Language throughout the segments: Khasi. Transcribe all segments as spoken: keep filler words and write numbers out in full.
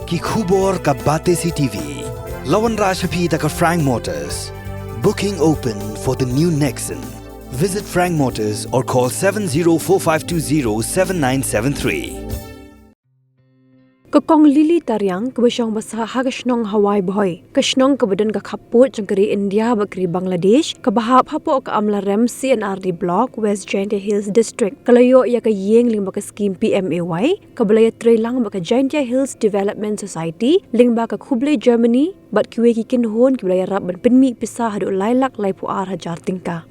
Ki khubor ka Batesi T V. La wanrah sha phi da ka Frank Motors. Booking open for the new Nexon. Visit Frank Motors or call seven zero four five two zero seven nine seven three. Ka Kong Lily Tariang, kaba shong basa ha ka shnong Hawaii Bhoi, ka shnong kaba don ka khappud jong ka ri India bad ka ri Bangladesh, kaba hap hapoh ka Amlarem C and R D Block, West Jaintia Hills District, ka la ïoh ïa ka ïing lyngba ka skim P M A Y, kaba la ïatreilang bad ka Jaintia Hills Development Society lyngba ka Khublei Germany bad kiwei ki kynhun kiba la ïarap ban pynmih pisa haduh lai lak laiphew ar hajar tyngka.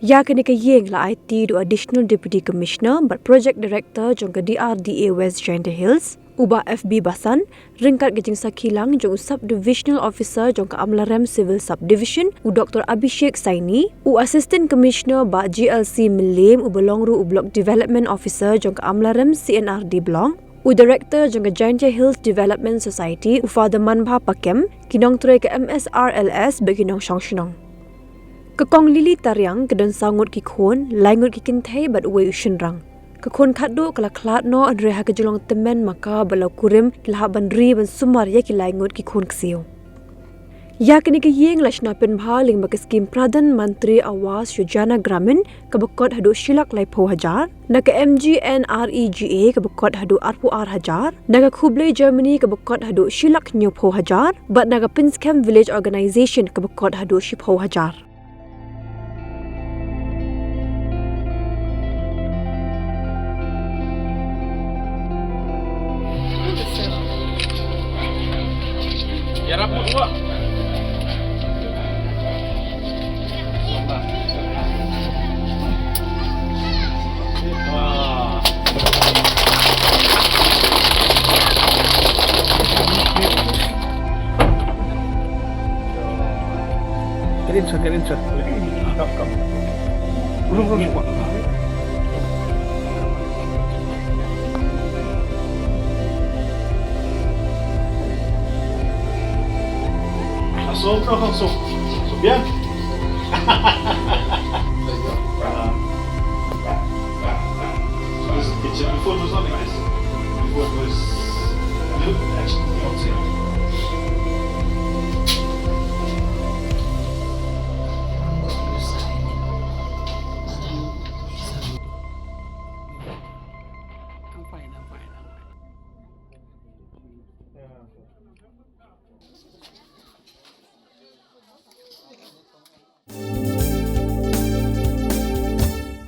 Ïa kane ka ïing la aiti da u Additional Deputy Commissioner bad Project Director jong ka D R D A West Jaintia Hills, u Bah F B Basan, ryngkat ka jingsakhi lang jong u Sub Divisional Officer jong ka Amlarem Civil Subdivision, u Doktor Abhishek Saini, u Assistant Commissioner Bah G L C Mylliem, uba long ruh u Block Development Officer jong ka Amlarem C and R D Block, u Director jong ka Jaintia Hills Development Society, u Father Manbha Pakem, ki nongtrei ka M S R L S bad ki nongshong shnong. Ka Kong Lily Tariang ka don saw ngut ki khun, lai ngut ki kynthei bad uwei u shynrang. Ka khun khatduh ka la khlad noh, hynrei ha ka jinglong tymmen ma ka bad la kurim, ki la hap ban ri ban sumar ïa ki lai ngut ki khun ksiew. Ïa kane ka ïing la shna pynbha lyngba ka skim Pradhan Mantri Awas Yojana Gramin, kaba kot haduh shi lak laiphew hajar, na ka M G N R E G A kaba kot haduh arphew ar hajar, na ka Khublei Germany kaba kot haduh shi lak hynñiewphew hajar, bad na ka Pynskhem Village Organization kaba kot haduh shiphew hajar. Kirim sa, kirim sa. Come, come. Urus, urus, urus. Masuk, masuk, masuk. Masuk, ya. This is the kitchen. Before it was not like this. Before it was a little, actually, outside. I'm fine, I'm fine, I'm fine.